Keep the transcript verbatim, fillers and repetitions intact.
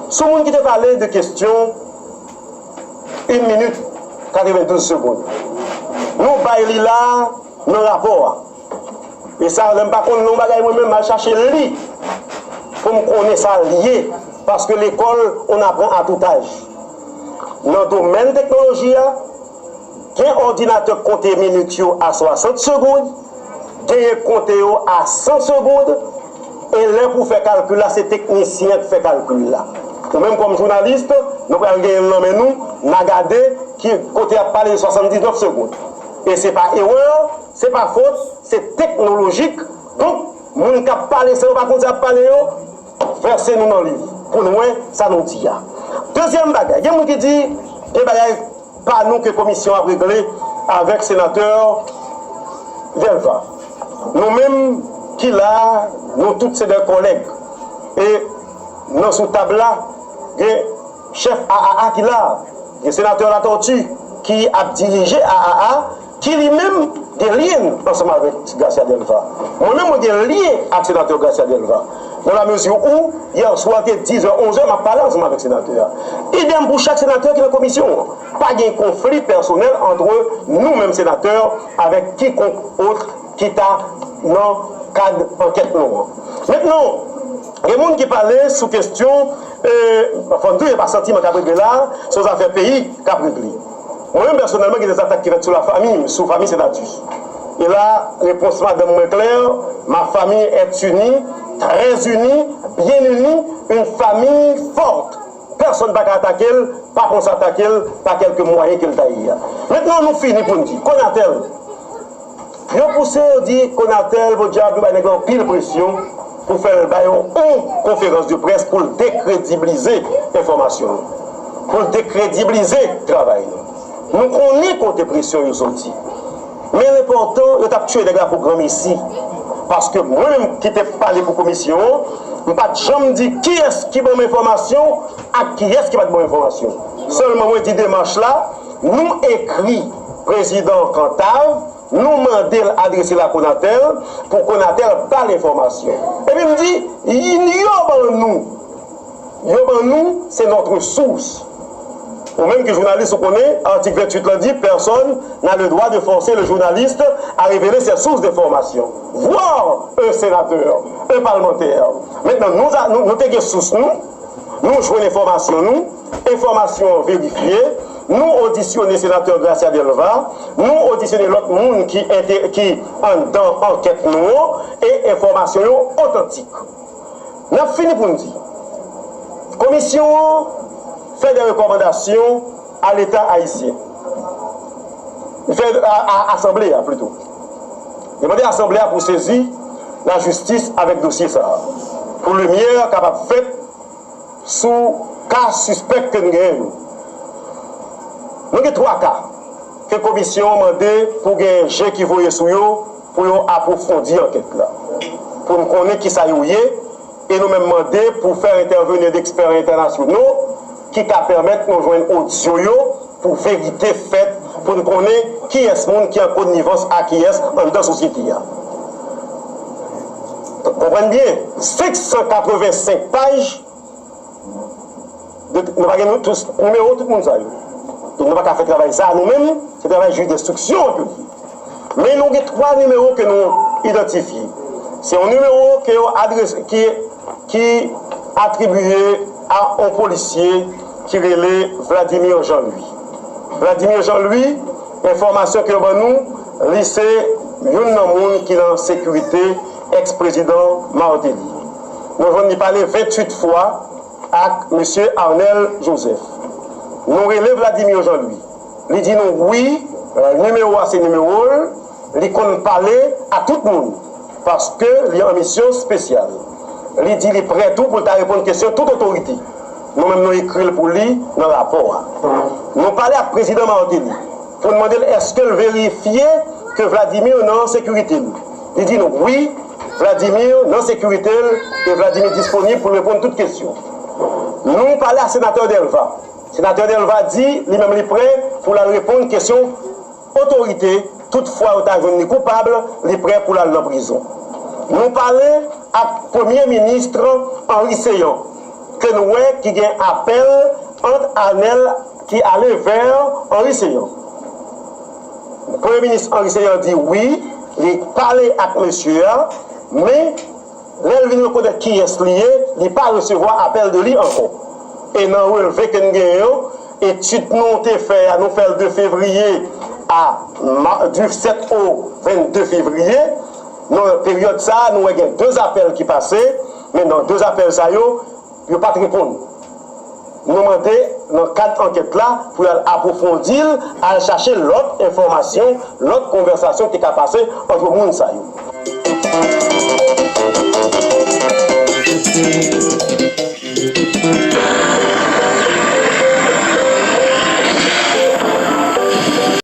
Sou moun ki te pale de kesyon yon minit katrevendouz segonn, nou bay li la nan rapò a. E sa, lè m pa konn yon bagay, mwen menm, m al chache li pou m konnen sa l ye, paske lekòl, on apprend à tout âge. Nan domèn teknoloji a, gen òdinatè k konte minit yo a swasant segonn, genyen k konte yo a san segonn, e lè pou fè kalkil la, se teknisyen k fè kalkil la. Nou menm kòm jounalis, nou pral genyen l nan men nou, n a gade ki kote y ap pale de swasanndiznèf segonn. E se pa erè, se pa fot, se teknolojik. Donk, moun k ap pale san yo pa konn sa y ap pale yo, vèse nou nan liv pou n wè sa nou di a. Dezyèm bagay, gen moun ki di gen bagay pa nou ke komisyon ap regle avèk senatè Delva. Nou menm ki la a, nou tout se de kòlèg. E nan sou tab la, gen chèf A A A ki la a, gen senatè Latortue ki ap dirije A A A, ki li menm gen lyen ansanm avèk Gracia Delva. Mwen menm, mwen gen lyen ak senatè Gracia Delva. Dans la mesure où, yè swa, te dizè, onzè, m ap pale ansanm avèk senatè a. Idèm pou chak senatè ki nan komisyon an. Pa gen konfli pèsonèl antre nou menm senatè avèk kikonk ot ki ta nan kad ankèt nou an. Mentnan, gen moun ki pale sou kesyon, e, fò n di, e pa santiman k ap regle la, se yon zafè peyi k ap regle. Mwen menm, pèsonèlman, gen de zatak ki fèt sou lafanmi m, sou fanmi Senatus. E la, repons madanm mwen klè, ma famille est unie, très unie, bien unie, une famille forte. Pèsonn pa ka atake l, pa panse atake l, pa kèlke mwayen ke l ta ye a. Mentnan, nou fini pou n di, Konatel, yo pouse yo di Konatel, podyab, yo bay nèg la anpil presyon pou fè l bay yon, yon konferans de près pou l dekredibilize enfòmasyon nou, pou l dekredibilize travay nou. Nou konnen kote presyon yo soti. Men lenpòtan, yo t ap tiye nèg la pou granmesi. Paske mwen menm ki te pale pou komisyon an, m pa t janm di kiyès ki ban m enfòmasyon ak kiyès ki pa t ban m enfòmasyon. Sèlman mwen di demach la, nou ekri prezidan Kantav, nou mande l adrese l a Konatel pou Konatel ba l enfòmasyon. Epi m di, yo ban nou, yo ban nou, c'est notre source. Ou menm ki jounalis, ou konnen, atik venntuit lan di, personne n'a le droit de forcer le journaliste à révéler ses sources d'information, voire un sénateur, un parlementaire. Mentnan, nou, nou, nou te gen sous nou, nou jwenn enfòmasyon nou, enfòmasyon an verifye, nou odisyone senatè Gracia Delva, nou odisyone lòt moun ki ente-, ki anndan ankèt nou an, e enfòmasyon yo otantik. N ap fini pou n di, komisyon an fè de rekòmandasyon a Leta ayisyen. Li fè a, a, asanble a, plito. Li mande asanble a pou sezi lajistis avèk dosye sa a, pou limyè kapab fèt sou ka sispèk ke n genyen yo. Nou gen twa ka ke komisyon an mande pou gen je ki voye sou yo, pou yo apwofondi ankèt la, pou n konnen kisa yo ye, e nou menm mande pou fè entèveni ekspè entènasyonal ki ka pèmèt nou jwenn odyo yo pou verite fèt, pou n konnen kiyès moun ki an konivans ak kiyès anndan sosyete a. Konprann byen, senk san katrevensenk paj, de, nou pa gen nou tout, nimewo tout moun sa yo. Donk, nou pa ka fè travay sa a nou menm, se travay jij denstriksyon an ke l ye. Men nou gen twa nimewo ke nou idantifye. Se yon nimewo ke yo adrese, ki, ki atribiye a yon polisye ki rele Vladimir Jean-Louis. Vladimir Jean-Louis, enfòmasyon ke yo ban nou, li se youn nan moun ki nan sekirite eks-prezidan Martelly. Nou jwenn li pale venntuit fwa ak mesye Arnel Joseph. Nou rele Vladimir Jean-Louis. Li di nou wi, nimewo a se nimewo l, li konn pale a tout moun, paske li an misyon espesyal. Li di li prè tou pou l ta reponn kesyon tout otorite. Nou menm nou ekri l pou li nan rapò a. Nou pale ak prezidan Martelly pou n mande l èske l verifye ke Vladimir nan sekirite l. Li di nou wi, Vladimir nan sekirite l e Vladimir disponib pou l reponn tout kesyon. Nou pale ak senatè Delva. Senatè Delva di li menm li prè pou l al reponn kesyon otorite, tout fwa yo ta jwenn li koupab, li prè pou l al nan prizon. Nou pale ak premye minis Henri Céant. ke nou wè ki gen apèl ant Arnel ki ale vè Henri Céant. Premye minis Henri Céant di wi, li pale ak mesye a, men lè l vin rekonèt kiyès li ye, li pa resevwa apèl de li ankò. E nan relve ke n genyen yo, etid nou te fè a, nou fè l de fevriye a, ma- du sèt o vennde fevriye. Nan peryòd sa a, nou wè gen de apèl ki pase, men nan de apèl sa yo, yo pa t reponn. Nou mande nan kad ankèt la pou y al apwofondi l, al chache lòt enfòmasyon, lòt konvèsasyon ki te ka pase ant moun sa yo.